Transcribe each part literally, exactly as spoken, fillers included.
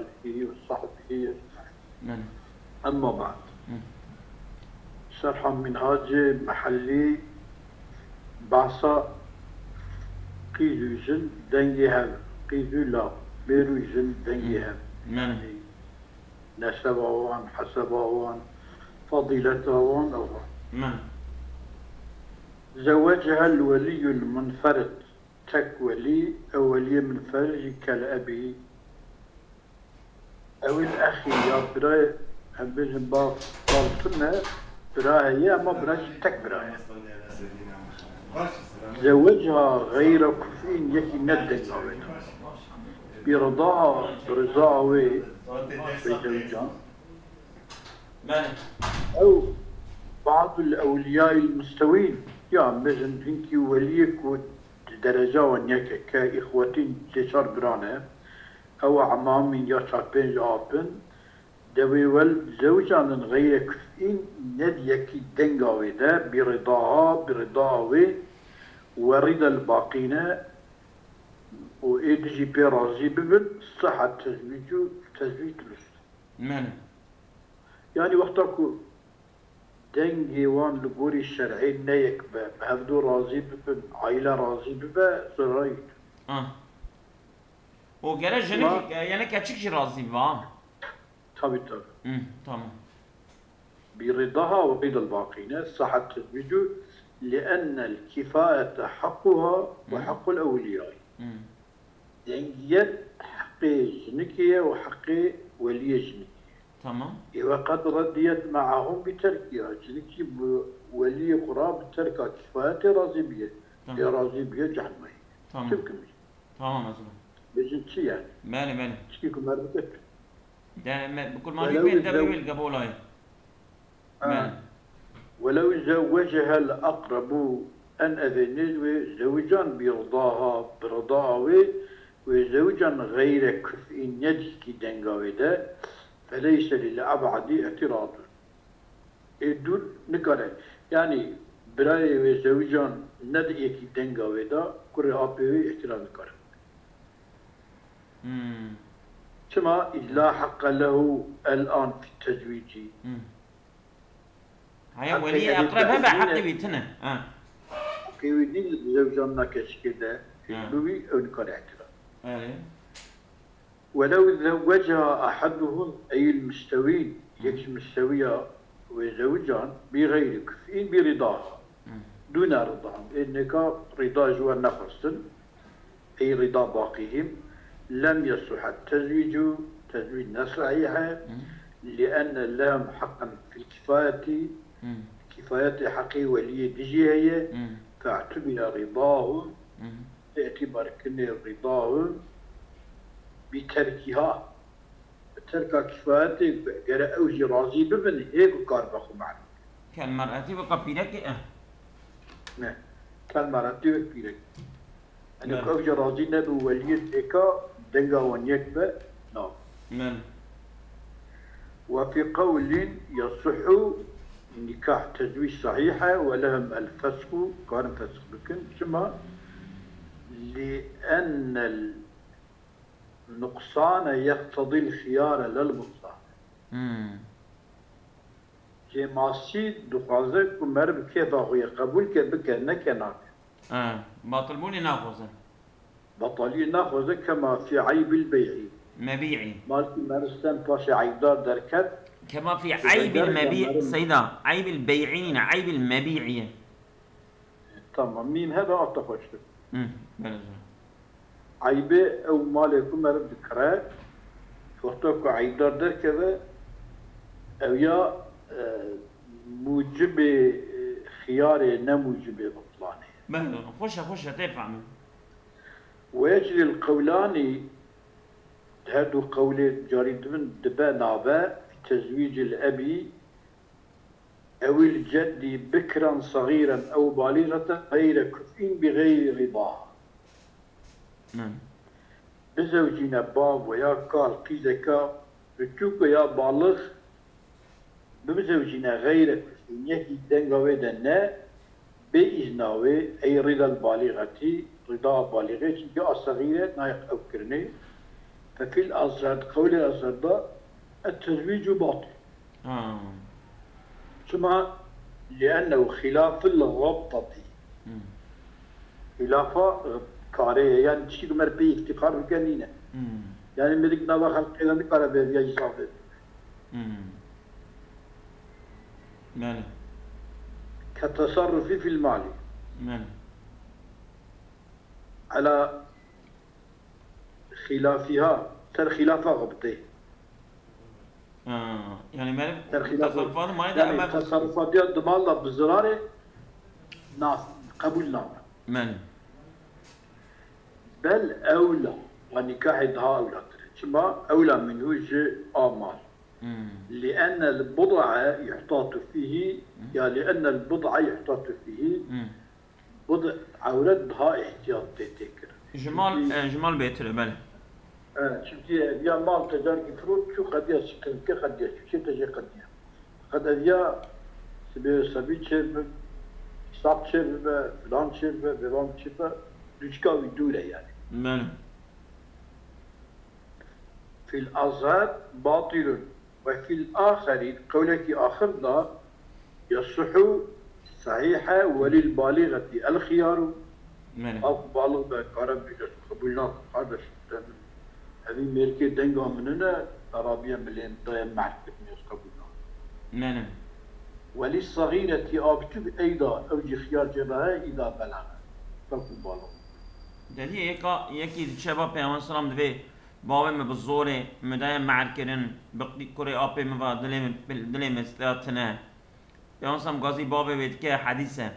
آله وصحبه أجمعين. Belê. أما بعد. Hı. Şerha Minhacê Mehellî behsa qîz û jin dengê hev, qîz û lav, mêr û jin dengê Hı. hev. Belê. Yanî neseba wan, heseba wan, fadîleta wan ew e. Belê. زوجها الولي المنفرد. Tek welî, ew weliyê minferî jî kel ebî. Ewil exî ya birayê, em bêjin bav, bav tune, bira heye, ama bira jî tek bira ye. Zewecîha xeyra kufîn, yekî ne dengavê de. Bi ridaha, bi riza wê, wê zewcan. Belê. Ew ba'dul ewliyayil mustewîn, ya em bêjin hinkî weliyê ku di dereca wan yek e, ke îxwetîn sê çar bira ne, ew emamîn ya çar pênc ap in, dewê wel zewcanin xeyre kufîn, ne di yekî denga wê de, bi ridaha, bi rida wê, we ridel baqîne, û ê dijî pê razî bibin, siha tezwîcû, tezwîc dirust. Belê. Yanî wexta ku dengê wan li gorî şer'ê ne yek be, bi hevdu razî bibin, aîle razî bibe, zirayî. Ah. O gere jinik, Ama e, yani keçik jî razî bibe, ha? Tabii, tabii. Hı, tamam. Bi ridaha we ridal baqîne, sahat tezwîcû, li ennel kifayete haqquha ve Hı. haqqul ewliyayî. Hı. Dengiyet heqê jinikê ye û heqê weliyê jinikê ye. Tamam. Ê we qed rediyet me'ahum bi terkiha. Jinikî bi weliyê xwe re bi terka kifayetê razî biye. Tamam. Ê razî biye cehenneme ye. Tamam. Çi bikim jî? Tamam, ez Bêjin çi yani? Belê, belê. Çikî ku merdikek. De, me, bi kurmancî Welew pê de zew- wê li gebolayê. Ha. Belê. Welew zewwecehel aqrebu, en evê nêz wê zewcan bi ridaha, bi ridaa wê, wê zewcan xeyre kuf'î, ne dîkî denga wê de, feleyse lil eb'adî i'tîradun. Ê dûr nikare. Yanî birayê wê zewcan ne di yekî denga wê de, kurê apê wê îhtîra nikare. Hmm. Çima? Îz la heqqa lehu el-an fi tezwîcî. Hmm. Heya Heqê weliyê evî eqreb hebe, nîne. Heqê wî tine. Ha. Heqê wî nîne di zewcanina keçikê de. Ha. Bi wî ew nikare îhtîra. Erê. Welew zewweceha ahaduhum eyil mustewîn, Hı. yek ji mustewiya wê zewican, bi xeyrî kuf'în bi ridaha. Hı. Dûne ridaha. Ê nêka rida ji we nexwestin. Ey rida baqîhîm. Lem yesuhet tezwîcu, tezwîc ne sehîh e. Hı. Li enne lehum heqen fil kifayetî. Hı. Kifayetê heqê weliyê dijî heye. Hı. Fe'tubire ridahum. Hı. Îtîbar kirinê rida û bi terkîha, bi terka kifayetê gere ew jî razî bibin, hê ku kar be xwe mane. Kel mer'etî weka pîrekê e. Ne. Kel mer'etî wek pîrek. Yani Evet. ew jî razî nebe û weliyê dêka denga wan yek be, na. Men. Ve fî qewlin yasihhu nikah tezwîc sahîh e, we lehum el fesxu, karin fesx bikin. Çima? Li ennel nuqsane yeqtedîl xiyare lel butlan. Hmm. Kêmasî dixwaze ku meriv kêfa xwe yê qebûl ke, bike, neke, nake. Ha, batilbûnê naxwaze. Betaliyê naxwaze kema fî eybil bey'î. Mebî'î. Malkî meristen paşê eybdar derket. Kema fî eybil mebî, seyda, eybil bey'î nîne, eybil mebî'î ye. Tamam, mîm hebe alta xweştir. Hı, belê. Eybê ew malê ku meriv dikire, wexta ku eybdar derkeve, ew ya, e, mucibê, e, xiyarê, ne mucibê butlanê. Belê, xweş e, xweş e, tê fehmî. Ve yecrîl qewlanî, her du qewlê carî dibin, dibe nabe, tezwîcil ebî, ewil ceddî bikran saxîren ew balîxeten xeyre kuf'în bi xeyrî rîda. Hı. Bizewcîne bav we ya kal qîzeka biçûk we ya balix, bibizewcîne xeyre kuf'îniyekî denga wê de ne, bê îzna wê, ey rîdel balîxetî, rîda balîxê, çimkî a sexîre nayek ew kirinê. Fefil Azhar, qewlê Azhar da, et-tezwîcu batil. Ha. Çima? Li'ennehu xilafil rabtati. Hmm. Xilafa, e, karê ye. Yani tiştî ku me pê îftîxar bike nîne. Hmm. Yani mêrik nava xelkê de nikare vê viya îsafê. Hmm. Belê. Ke tesarrufi fil mali. Belê. Ala xilafiha, ser xilafa xwe bidê. Ha, yani benim Ser xilafa, tasarrufat mani de yani hemen tasarrufatiya di mal da bi zirarê nas, qebûl nabe. Belê. Bel ewla, wa nikahê daha ewlatir e. Çima? Ewla minhu ji a mal. Hmm. Li'ennel bud'a yuhtatu fihi, Hmm. ya li'ennel bud'a yuhtatu fihi, Hmm. Bud ewret daha ihtiyat tê tê kirin. Ji mal, Çünkü, e, ji mal bêtir e, belê. E, çünkü ev ya mal tecarkî firot çû qediya şikilke qediya çû çê te jê qediya. Qed ev ya sibê sebî çê bi, sap çê bibe, filan çê bibe, bevan çê bibe, duçka wî dûr e yani. Belê. Fil azhar batilun. Ve fil axeri, qewlekî axir da, yasuhu sahihe welil balîgeti el xiyaru. Belê. Ev balix be kare bîre qebûl nake, kardeş, te min evî mêrkê denga min ne, te rabiye milên daye mehr kirin, ez qebûl nakim. Belê. Welî saxîretî a biçûk eyda ew jî xiyar jê re heye îda belaxe. Wekû balix. Dediyê yeka, yekî diçe ba Peyxember selam divê Bavê min bi zorê min daye mehr kirin, bi kurê apê min ve dilê min, dilê min stira tune. Peyxember gazî bavê wê dike hedîs e.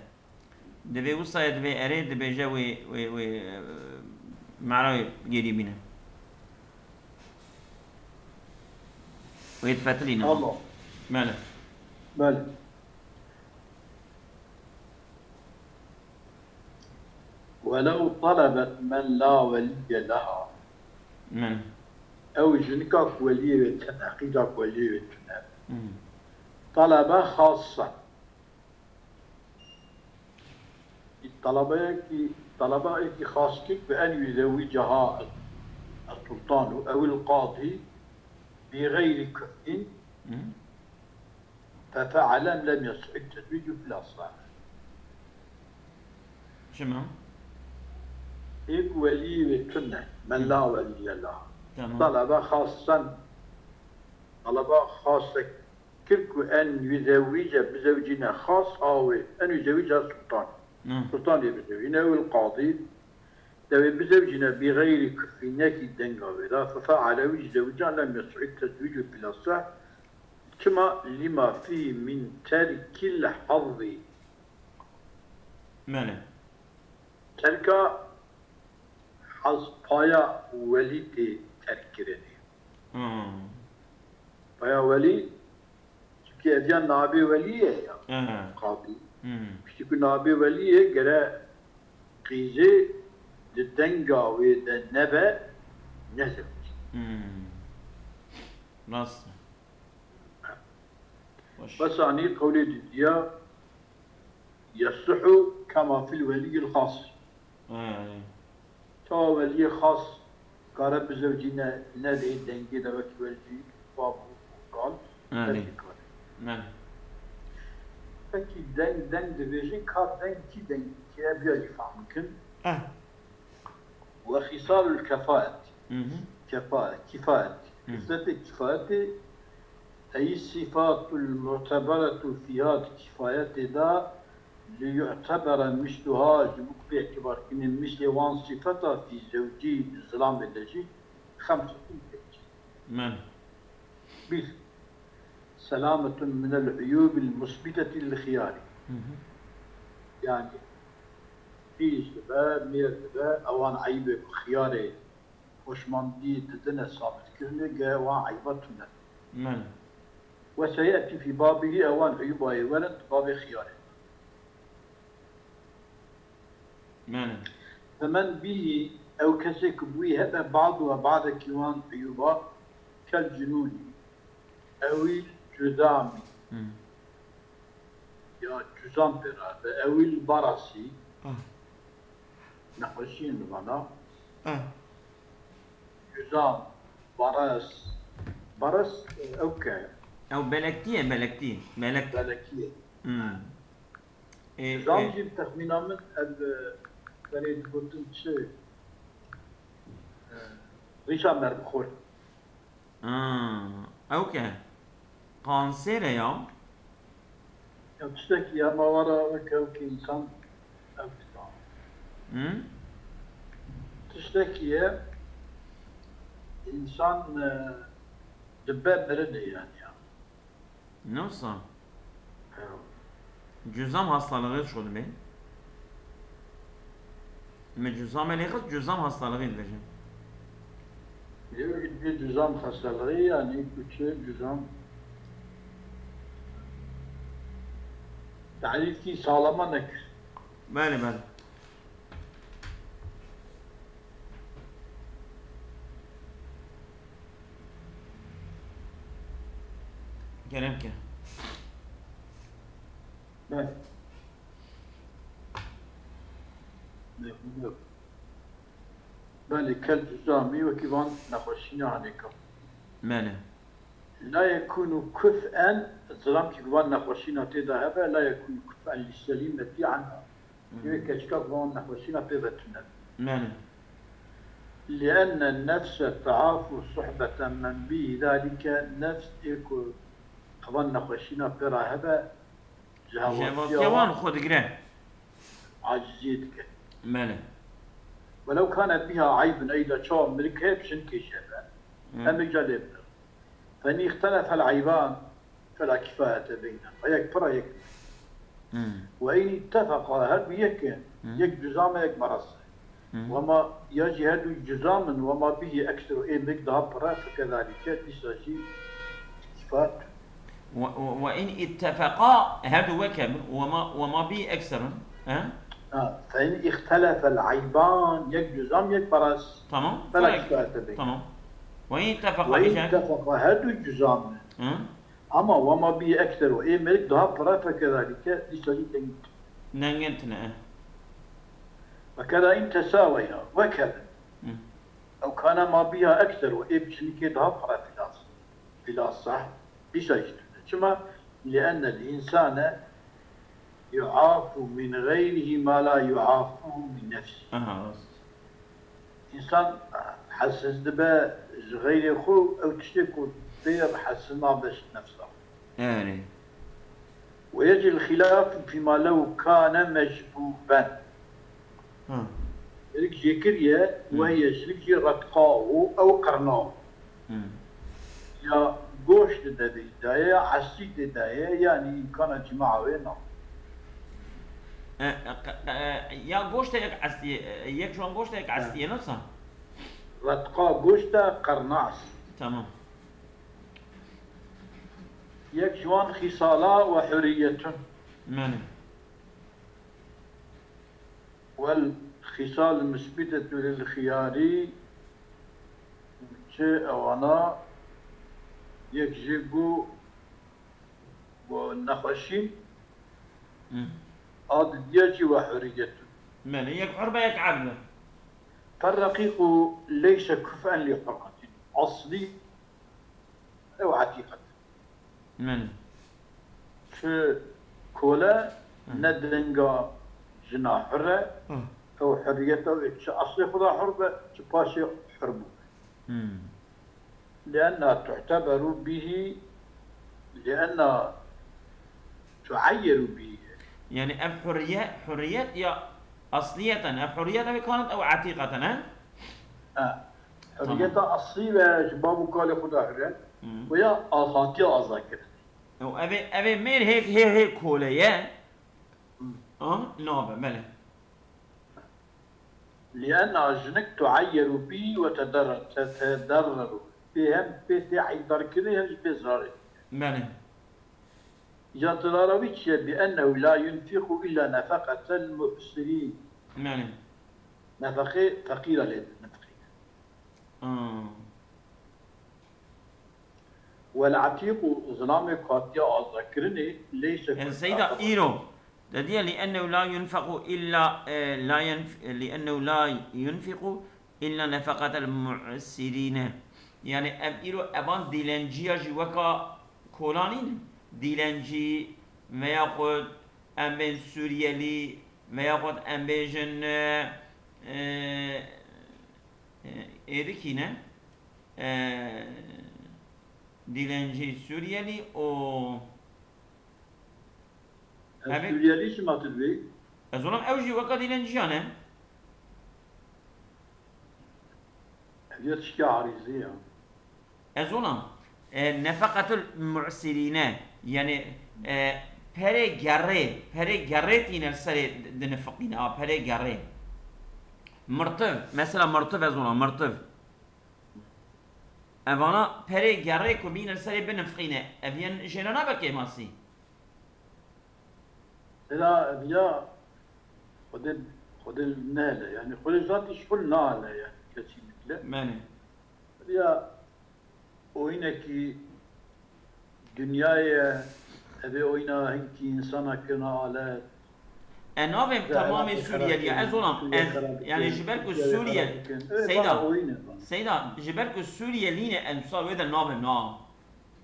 Divê wisa ye divê erê dibêje wê, wê, wê, e, mehra wê gêrî bîne. Wê difetilîne. Allah. Belê. Belê. Welew talebet men la weliyye leha. Min. Ew jinika ku weliyê wê tune, qîza ku weliyê wê tune. Hmm. Talebe xasen. Talebeyekî, talebeyekî xas kir bi en yuzewwiceha sultanu ewil qadî bi geyri küfin. Hmm. Fefe'ele lem yes'ud tezwîcu fil asah. Çima? Ê ku weliyê wê tune, men la weliyye la. Tamam. Talebe xasen, talebe xasek kir ku en yuzewwice bizewcîne xas a wê, en yuzewwice sultan. Hı. Sultan yê bizewcîne, ewil qadî, Dewê bizewcîne bî xeyrî kufînekî denga wê de, fefa alewî ji zewcan lem yes'ud tezwîcu fil asah. Çima? Lima fî min terkil hazzî. Belê. Terka haz paya welî tê terk kirinê. Hmm. Paya welî, çimkî ev ya nabê welî ye ya. Aha. Qadî. Hmm. Piştî ku nabê welî ye, gere qîzê di denga wê de nebe, nezewicî. Hmm. Rast e. Baş. Bes anî qewlê dudiya, yesihu kema fil weliyil xas. He. Çawa weliyê xas kare bizewcîne, ne dê dengê de wekî weliyê bab û kal, He. Her şey kare. He. Pekî deng, deng dibêjin, ka deng kî deng kî ye, biya jî fehm bikin. He. Ve xîsalul kefaet. Hı hı. Kefa-, kifayet. Hı. Xisletê kifayetê, ey sifatul mu'teberetu fîha, kifayetê de Liyu'tebere misluha, ji bo ku bê îtibarkirinê mislê wan sifeta fî zewcî di zilamê de jî xemsetun pênc. Men. Bir, selametun minel uyûbil musbiteti lil xiyarî. Hı hı. Yani, qîz dibe, mêr dibe, ewan eybê bi xiyarê hoşmandî didine sabitkirinê, ge wan eyba tune. Men. Ve seyetî fî babihî, ewan eyûbayê werin di babê xiyarê. Men. Femen bîhî, ew kesê ku bûyî hebe bad we badekî wan eyûba, kel cinûnî, ewî cudamî. Hmm. Ya cuzam pê re, ve ewî barasî. Ah. Nexweşiyên li vana. Ah. Cuzam, Bares. Bares, e, ew ke. Ew belektî ye, belektî. Belek. Belekî ye. Hmm. E, Zam e, jî bi texmîna min ev, e, berê digotin çi? E, rîşa merbixwe. Ha, ew ke. Kansêr e ya. Ya tiştekî ye, ma wara weke wekî însan ev dizan. Hı? Tiştekî ye, însan, e, dibe mirinê yani ya. Nasıl? Ya. Cüzam hastalığı şöyle mi? Me cüzam elê xist, cüzam hastalığı dibêjin. Diyor ki bir cüzam hastalığı yani küçük cüzam. Tarîfî sağlama nekir. Belê, belê. Kerem ke. Belê. Belê, belê. Belê, kel cüzamî wekî van nexweşîna hanê ka. Belê. La yekunu kuf'en, zilamkî ku van nexweşîna tê de hebe, la yekunu kuf'en li selîmeti anha. Hı. Yê keçika ku van nexweşîna pê ve tune. Belê. Li'enne nefse te'afu suhbeten men bî zalike, nefs ê ku van nexweşîna pê re hebe, ji Ji hevatiya hevaltiya wan wan xwe digire. Aciziyê dike. Belê. Welew kane biha eybun, ey de çawa mirik heye, bi jinkê jî hebe. Hı. Em ê ca lê birin. Fe in îxtelefel eyban, fela kifayete beynehuma. Yek pir e, yek ne. Hı. Ve in ittefeqa, her du yek in, Hı. yek cüzam e, yek baras e. Hı. Wema, ya jî her du cüzam in, wema bihi ekser û ê mirik daha pir e, fekezalike, dîsa jî kifayet. Ve, ve, ve in ittefeqa, her du wek hebin, wema, wema bihi ekser in, he? Ha, fe in îxtelefel eyban, yek cüzam, yek baras. Tamam. Fela Fela kifayete beynehuma. Tamam. Ve in ittefeqa Ve in bişe- ittefeqa, her du cüzam in. Hı? Ama wema bihi ekser û ê mirik daha pir e, fekezalike, dîsa jî dengin. Dengin tine, e. Ve keda in tesaweya, wek hebin. Hı. Ew kana ma biha ekser û ê bi jinikê daha pir e, filas. Filas sah, dîsa jî tune. Çima? Li'ennel insane yu'afu min gayrihi ma la yu'afuhu min nefsihi. Aha, rast. Însan hesiz dibe ji xeyrê xwe, ew tiştê ku pê ye hesiz nabe ji nefsa. Erê. Ve yecil xilaf fîma lew kane mecbuben. Ha. Jinik jê kiriye, Hı. Ve hiye jinik jî retqa û ew qirna. Hmm. Ya goşt tê de daye, ya eslî tê daye, yanî îmkana cîmaa wê ne. E, e, e, ya goşt e yek eslî, e, yek ji wan goşt e yek eslî ye, nasıl? Retqa goşt e, qirna eslî. Tamam. Yek ji wan xîsala ve hurriyetun. Mene. Wel xîsal misbîtetu lil xiyarî, çi ewana yek jî bû, bû nexweşî, Hı. A didiya jî ve hurriyetun. Mene, yek hur be, yek ebd be. Ferreqîqu leyse kuf'en li hurretin. Aslî ew etîqet. Min. Çi kole Hı. ne denga jina hur e, Hı. ew hurriyet e, çi eslê xwe de hur be, çi paşê hur bû. Hmm. Lienna tu'teberu bihi, lienna tu'ayyeru bihi. Yani ev hurriye-, hurriyet ya asliyeten, ev hurriyet ev kanet ew etîqeten, he? Ha. Tamam. Hurriyeta aslî ve ji bav û kalê xwe de hur e. Hı. Û ya hatiye azadkirin. Ew, ev ê, ev ê mêr hê, hê, hê kole ye. Hı. Ha? Nabe, belê. Lienna jinik tuayyeru bî ve tederrer-, te-, tederreru. Pê hem pê tê eydarkirinê hem jî pê zirarê. Belê. Ya dilara wî çi ye? Bi ennehu la yunfiqu illa nefeqetel mu'sirîn. Belê. Nefeqê feqîra lê nefeqîne. Hmm. Wel etîqu, zilamê ku hatiye azadkirinê, leyse E, kul Seyda, axirin. Îro, te diye, "Li ennehu la yunfequ illa, e, la yenf-, li ennehu la yunfiqu illa nefeqatel mu'sirîne." Yani ev îro evan dîlenciya jî weka kolanî ne. Dîlencî veya xwe em bên Suriyelî veya xwe em bêjin, e, e, e, êrikî ne. E, dîlencî Suriyelî û Ev Evê Suriyelî çima tu dibêj? Ez olam ew jî weka dîlenciyan e. Ev ya tiştê arîzî ya. Ez olam, e, nefeqetul mu'sirîne, yani, e, perê gerê, perê gerê tîne li serê di-, dinifiqîne, a, perê gerê. Mirtiv, mesela mirtiv ez olam, mirtiv. Evana perê gerê ku bîne li serê binifiqîne, ev yên jêna nabe kêmasî. Sera ev ya Xwedê, Xwedê nehele, yani Xwedê zatî ji xwe nahele, yani kesinlikle. Belê. Ev ya oyunekî dinyayê ye, ev ê oyuna hinkî insana kirina alet. E navê Zehra temamê Suriyelî ya, ez olam, Sûriye ez, xerab yani dikin, ji ber ku Sûriye Sûriye, xerab dikin. Ev Seyda, bana oyun e bana. Seyda, ji ber ku Sûriyelî ne, em sal wê de navê na.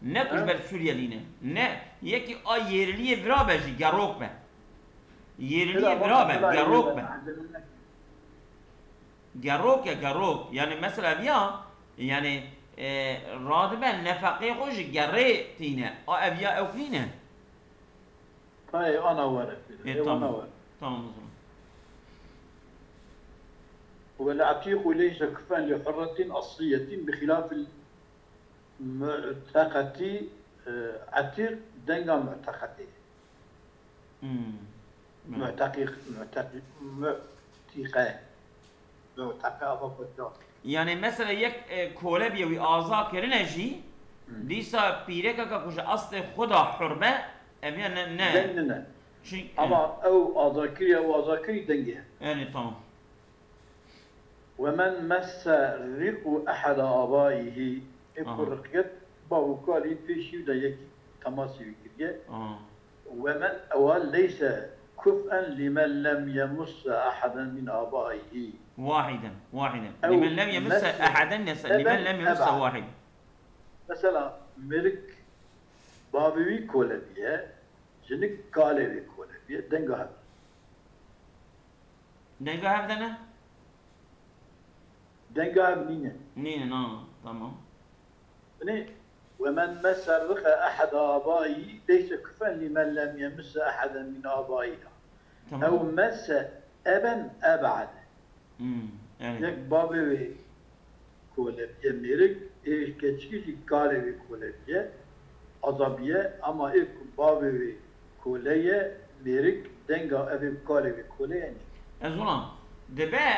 Ne ku ji ber Suriyelî ne. Ne, yekî a yerliyê vira be jî gerok be. Yerliyê vira be, gerok be. Gerok e, gerok. Yani mesela viya, yani, e, radibe nefeqê xwe ji gerê tîne. A ev ya ew nîne. Tayê ana were. Ê, tamam. Tamam o zaman. Wele etiqu leyse küfen li hurretin asliyetin bi xilafil Mu'teqetî, e, etiq denga mu'teqetê. Hmm. Mu'teqiq, mu'teqi-, mu'tiqe. Mu'teqe ava kotda. Yani mesela yek, e, kole bîye wî aza kirine jî, Hmm. dîsa pîrekeka ku ji aslê xwe da hur be, ev ya ne, ne. Deng nine. Çin-, Ama ew azakirî, ew azakirî dengê. Yani tamam. Ve men messe riqu eheda abaihî, ê ku Aha. riqiyet bav û kalî pêşî de yekî temasî wî kiriye. Aha. Ve men ewa leyse kuf'en limen lem yemusse eheden min abaihî. Wahiden, wahiden. Ew Limen lem yemisse messe eheden nese, limen lem yemisse ebad. Wahid. Mesela mirik bavê wî kole biye, jinik kalê wî kole biye, denga hev. Denga hev de ne? Denga hev nîne. Nîne, na, tamam. Binê, "Ve men messe riqe eheda abaî leyse küfen limen lem yemisse eheden min abaîna." Tamam. Ew messe eben eb'ad. Hmm, evet. Yek bavê wê kole biye mêrik, ê keçikî jî kalê wê kole biye, aza biye, ama ê ku bavê wê kole ye, mêrik, denga evê kalê wê kole ye nî. Ez ona, dibe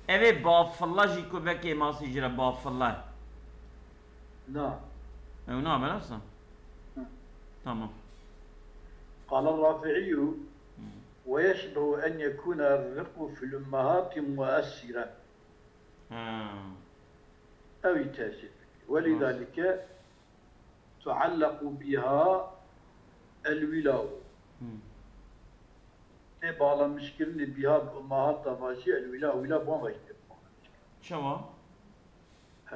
evê bafilla jî ku vekê masî jî re bafilla. Na. Ew na, belasa. Hı. Tamam. Qala Rafi'iyyu, Hı. "Ve yeşbehu en yekuna riqu fil ummahati muessiren." Ha. Ew î tesîr dike. Welidalike tuallaqu biha el-wilawu. Hmm. Tê bağlamışkirinê biha bi ummahat da vajî el-wila, wila ban vajî tê bağlamışkirin. Çawa? He?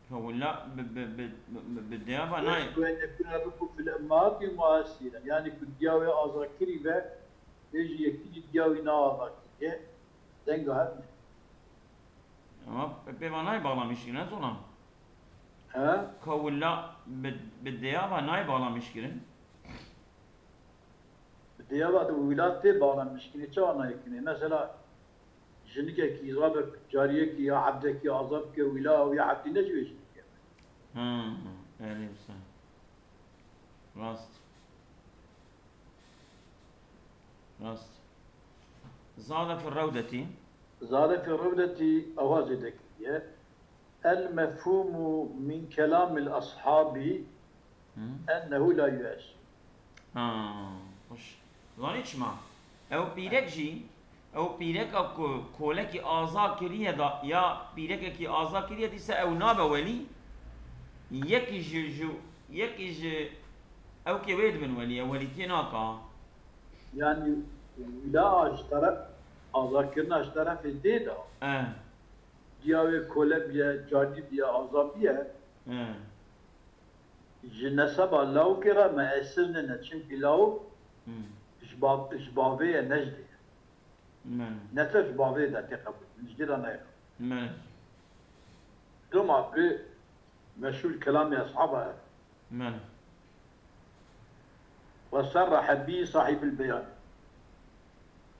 Ha, wila bi, bi, bi, bi, bi deya va nayê. Weş ku en yekuna riqu fil ummahati muessiren. Yani ku diya wê azakirî ve, vê jî yekî jî diya wî na azakirî ye. Denga hev ne. Ama pê va nayê bağlamışkirin, ne zonan. He? Ka wila bi, bi deya va nayê bağlamışkirin. Bi deya va de wila tê bağlamışkirin. Çawa nayê kirin? Mesela jinikekî, zabek, cariyekî ya ebdekî aza bike wila, ew ya ebdî ne ji wê jinikê. Ha, erê wisa. Rast. Rast. Zade fi rewdetî. Zade fi rewdetî ewa zêde kiriye. El mefhumu min kelamil ashabi Hı. ennehu la yuessu. Ha, xweş. Zanî çima? Ew pîrek jî, ew pîreka ku kolekî aza kiriye da, ya pîrekekî aza kiriye dîsa ew nabe welî, yekî ji, ji, yekî ji ewkê wê dibin welî, ew welîtiyê naka. Yani wila ji teref, azakirina ji terefê dê de. Eh. diya wê kole biye, carî biye, aza biye. He. Ji neseba lawikê re meesir nine, çimkî lawik Hmm. ji bav-, ji bavê ye, ne ji dê ye. Me. Neseb ji bavê de tê qebûl, ji dê de nayê qebûl. Me. Doma bi meşhûr kelamê eshaba ye. Me. Ve serrehe bî sahîbil beyan.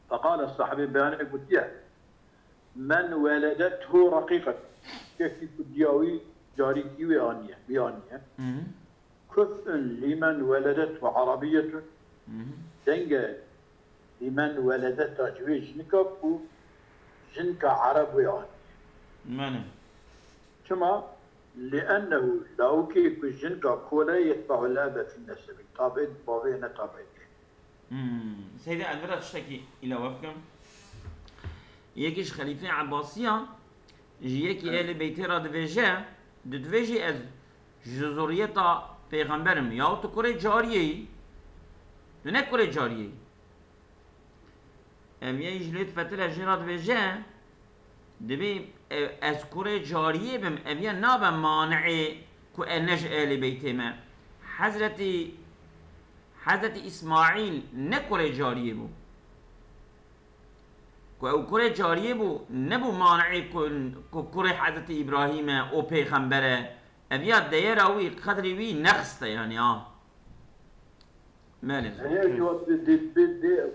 Feqale, sahibê beyanê gotiye, "Men weledethu reqîqet." Kekî ku diya wî carîkî wê aniye, wî aniye. Hı hı. Kuf'un limen weledethu arabiyetun. Hı hı. Denge limen weledeta ji wê jinika ku jinika ereb wê aniye. Mene. Çima? Li'ennehu lawikê ku jinika kole yetbe'ul ebe fin nesebi. Tabi'ê bavê ne tabi'ê dê. Hmm. Seydê, ez vira tiştekî îlave bikim. Yekî ji Xelîfê Ebasiya, ji yekî Evet. Ehlê Beytê re divêje, didivêjî ez ji zuriyeta pêxember im. Yaw tu kurê cariyê yî? Tu ne kurê cariyê yî. Ev yê ji lê difetile jê re dibêje, dibê, e, ez kurê cariyê bim, ev yê nabe mani'ê ku ez ne ji Ehlê Beytê me. Hezretî, Hezretî Îsmaîl ne kurê cariyê bû. Ku ew kurê cariyê bû, nebû mani'ê ku, ku kurê Hezretî Îbrahîm e, o pêxember e. Ev ya deyera wî, qedrê wî nexiste yanî, ha. Melê zor. Eger ki wextê dê, dê, dê,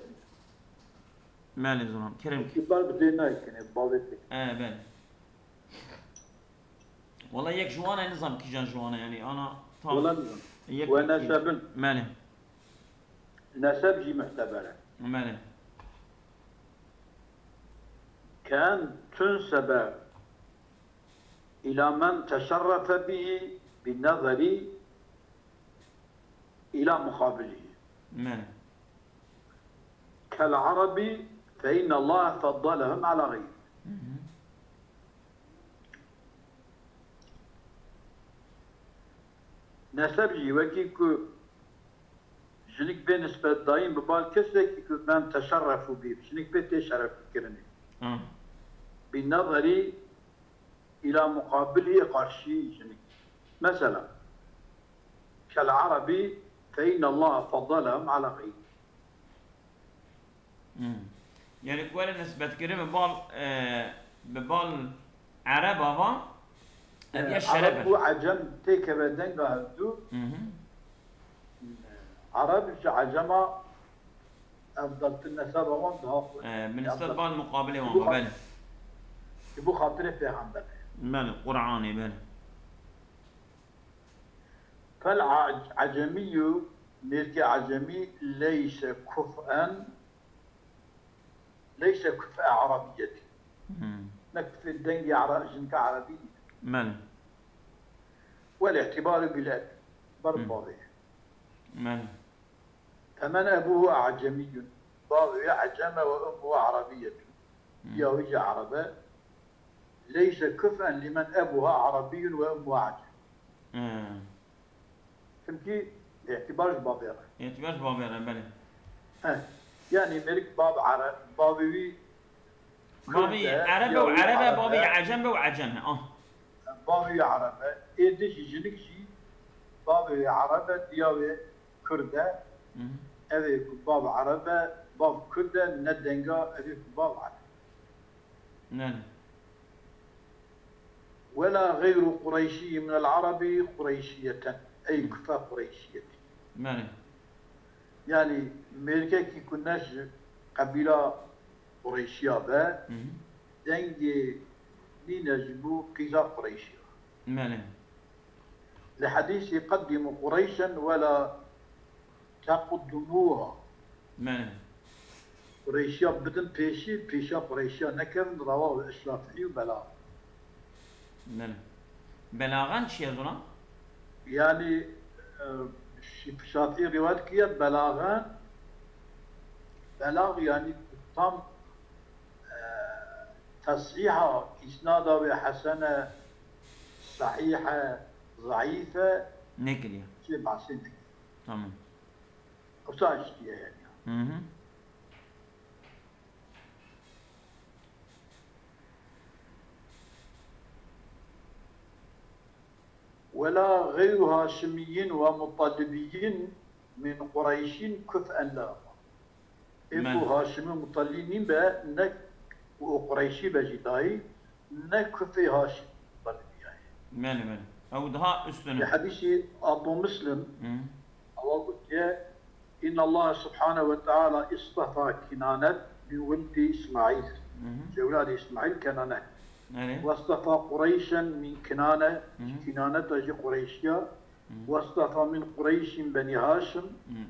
Melê zor, kerem. Ki bar bi dê nayê kenê, bavê tê. E, belê. Wala yek ji wan e, nizam kîjan ji wan e, yanî ana tam. Wala nizam. Yek We yek nesebin. Melê. Neseb jî muhteber e. Melê. Ken tunsebe ila men teşerrefe bihi bi nazari ila muqabilihi. Mene. Kel arabi fe inne Allah faddalahum ala gayri. Hı hı. Neseb jî wekî ku jinik bê nisbetdayîn bi bal kesekî ku ben teşerrefu bî, jinik bê tê şerefkirinê. Hı. Bi nazari ila muqabilî, qarşî jinik. Mesela, kel arabi fe inne Allah faddalahum ala gayri. Hmm. Yani ku were nisbetkirin bi bal, e, bi bal Ereba va, ev ya şeref Ereb e. Û Ecem têkeve denga hevdû. Hı hı. Ereb ji Ecema Efdaltir neseba wan daha xweş. E, bi nisbet bal muqabilê wan, belê. Ji bo xatirê pêxember. Belê, Qur'anê, belê. Fel a-, acemiyyu, mêrkê acemî, leyse kuf'en, leyse kuf'e arabiyetî. Hmm. Ne kuf'ê dengê ara-, jinka erebî nîne. Belê. Wel îtibaru bil eb. Ber bavê. Belê. Femen ebuhu acemiyyun. Bavê wî ecem e ve ummuhu arabiyetun. Hmm. Ya wî jî ereb e. Leyse kuf'en limen ebuha arabiyyun ve ummuha acem. Hmm. Çimkî îtibar ji bavê re. Îtibar ji bavê re, belê. He. Yanî mêrik bav ere-, bavê wî Bavê Kurd e, ereb e û ya wî ereb e, ereb bavê e. Ecem be û ecem e. Ah. Bavê wî ereb e. Ê di jî jinik jî bavê wî ereb e, diya wê Kurd e. Hı hı. Ev ê ku bav ereb e, bav Kurd e, ne denga ev ê ku bav ereb. Belê. Wela gayru Qureyşiyyi minel Arabi Qureyşiyeten. Ey kufe Qureyşiyetî. Belê. Yanî mêrkekî ku ne ji qebîla Qureyşiya be, Hı hı. dengê nîne ji bo qîza Qureyşiya. Belê. Li hedîsî qeddimu Qureyşen wela tequddumuha. Belê. Qureyşiya bidin pêşî, pêşiya Qureyşiya nekevin, rawa û Şafîî û belax. Belê. Belaxan çi ye zora? Yanî, e, Şî-, Şafîî rîwayet kiriye belaxan, belax yanî tam, e, tesîha îsnada wê hesen e, sehîh e, zeîf e, Nekiriye. Çê behsê nekiriye. Tamam. Qisa eştiye yani. Hı hı. ولا غير هاشميين ومطلبيين من قريش كفءا لهما. Ê ku Haşimî Mutalî nîn be, ne û Qureyşî be jî dayî, ne kufê Haşimî Mutalîbî yayê. Mele, mele. Ew daha üstüne. Li hedîsî Abu Muslim, Hı. ewa gotiye, إن الله سبحانه وتعالى اصطفى كنانة من ولد إسماعيل. Hı hı. Ji ewladê Îsmaîl Kenane. Erê. واصطفى قريشا من كنانة, Hı hı. Kinane de jî Qureyşiya. Hı. واصطفى من قريش بني هاشم. Hı.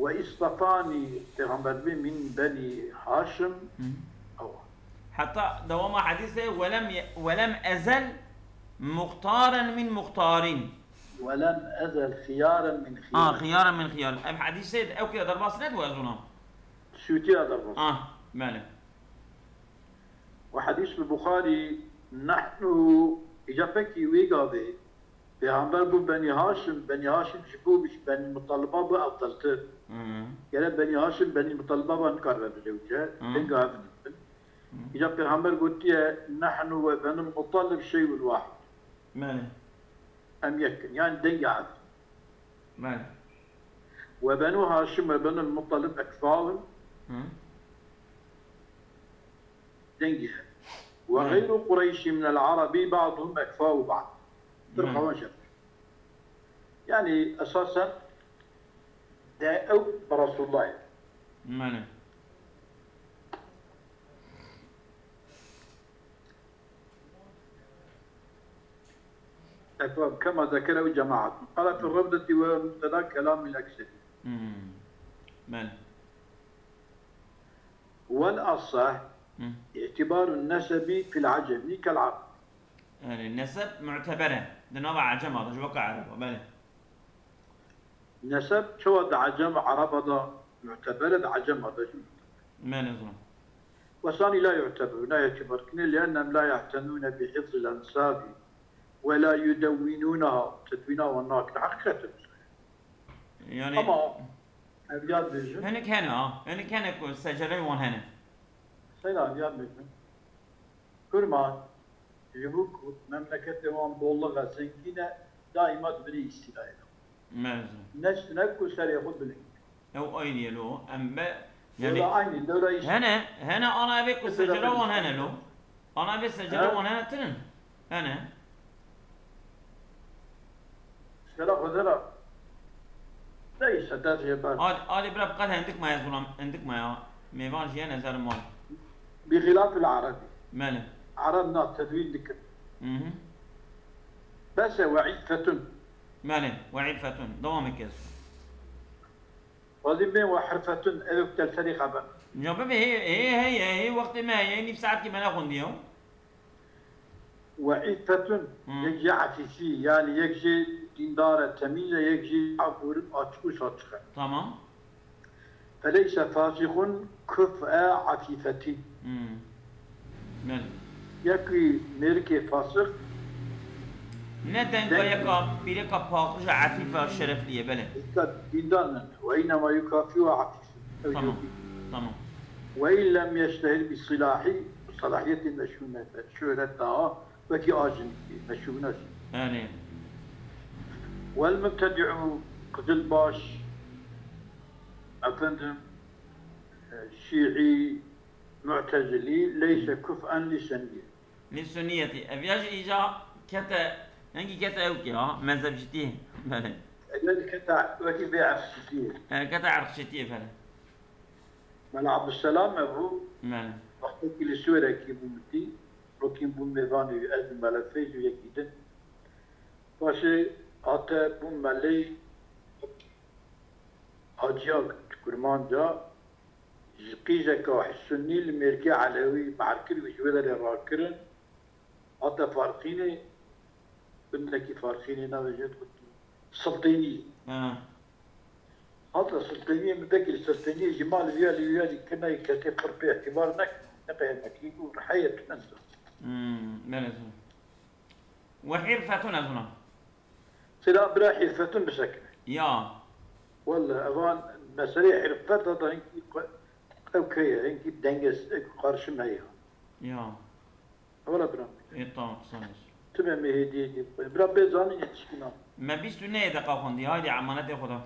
واصطفاني, Pêxember bê, من بني هاشم. Hı. Ewa. Heta dewama hedîsê, "Welem ye-, welem ezel muxtaran min muxtarin." ولم أزل خيارا من خيار. Ah, xiyaran min xiyar. Ev hedîsê ew kê derbas nedibû ez ona. Sûtî ya derbas. Ah, bele. Ve hedîs bi Buxarî, nehnu, îca pekî wê gavê, Pêxember bû Benî Haşim, Benî Haşim ji bo ji Benî Mutaliba bû efdeltir. Hı. Gere Benî Haşim Benî Mutaliba ba nikaribe bije wî ce, Hı. dinga ev bin. Hı. Îca Pêxember gotiye, "Nehnu ve Benul Mutalib şeyun wahid." Mele. Em yek in. Yani dengê ev. Mele. Ve Benû Haşim ve Benul Mutalib ekfawun. Hı. Dengê ev. Ve Mele. Gayru Qureyşi minel Arabi ba'duhum ekfawu ba'd. Hı. Firqa wan şer. Yani esasen de ew bi Resulullahê. Mele. Ekfam, kema zekere ew cemaat. Qala fi revdeti ve mubteda kelamil ekseri. Hmm. Bele. Vel asah, Hmm. itibarun nesebi fil acemi kel arab. Yani neseb mu'teber e. Di nava ecema de, ji weke ereba, bele. Neseb çawa di ecem û ereba de muteber e, di ecema de jî muteber e. Me nizam. Wesanî la yu'teberu, nayê itibar kirinê, li'ennem la ye'tenûne bi hifzil ensabi ve la yudewwinûneha, tedwîna wan nakin. Heqîqet e. Yani Ama ev ya dibêjin. Hinek hene ha. Hinek hene ku secereyê wan hene. Seyda ev ya dibêjin. Kurman, ji bo ku memleketê wan bolix e, zengîn e, daîma di binê îstîlayê de. Mezin. Neştine ku serê xwe bilind. Ew aynî ye lo, em be, yani, Wala aynî, dewra îst- Hene, hene ana evê ku Mesela secera wan hene lo. Ana evê secera He? wan hene tinin. Hene. Sera Xwedera. Neyse, dest jê ber. Ad-, adê bira bi qet hindik maye zulam, hindik maye. Mêvan jî ye nezer mal. Bi xilafil Erebi. Mele. Ereb na tedwîn dikin. Hı hı. Bes e ve îffetun. Mele, ve îffetun. Dewam eke. Wazî bê ve hirfetun, ev tel serî xeber. Ya bibe, hê, hê, hê, hê, hê wextê me heye, nîv saetkî me nexwendiye. Ve îffetun, Hı. yek jê efîfî, yani yek jê dîndar e, temîz e, yek jê aburin, açik û saçik e. Tamam. Feleyse fasixun kuf e afîfetî. Hmm. Belê. Yekî mêrikê fasix Ne denga deng- yeka pîreka paqij e, efîf e, şereflî ye, belê. Dîka dîndar ne. Ve înnema yukafî ve afîf. Ew Tamam, jî tamam. Ve in lem yeştehir bi silahî, salahiyetê meşhûr nebe. Şöhret daha, wekî a jinikê, meşhûr neşî. Yani. Vel mubtedi'u qizilbaş, efendim, e, şîî, mu'tezilî, leyse kuf'en li sunnî. Li sunniyetî. Ev ya jî îca kete, hengî kete ew ki ha, mezhebcîtî. Belê. Ev ya jî kete wekî vê erqçîtiyê. E, kete erqçîtiyê, belê. Mela Abdulselam e bû. Belê. Wextekî li Sûrekî bû mitî. Wekî bû mêvanê wî, ez û Mele Feyz û yekî din. Paşê hate bû meleyî Hacîyak di Kurmanca. Ji qîjeka sunnî li mêrkê elewî mehr kir û ji wê derê rakirin. Hate Farqînê, gundekî Farqînê navê jê digot Siltênî. Ha. Hate Siltêniyê, min dekî li Siltêniyê ji mal viya li viya jî kirine, yek kesê pir pê îtîbar nekin, ne qeyemekî bû, heye tune. Hmm, belê zû. Ve hîrfetun ez ona. Sira bira hîrfetun bisekine. Ya. Welle, evan meseleyê hîrfeta da hinkî qe-, ew keye, hinkî denges, ew qarşim heye. Ya. Welle bira. E, tamam, qisa nêz. Sibê me hêdiyê dê bixwîne. Bira bê zanînê tişkîna. Me bîst û nehê deqa xwendî. Haydê emanetê Xweda.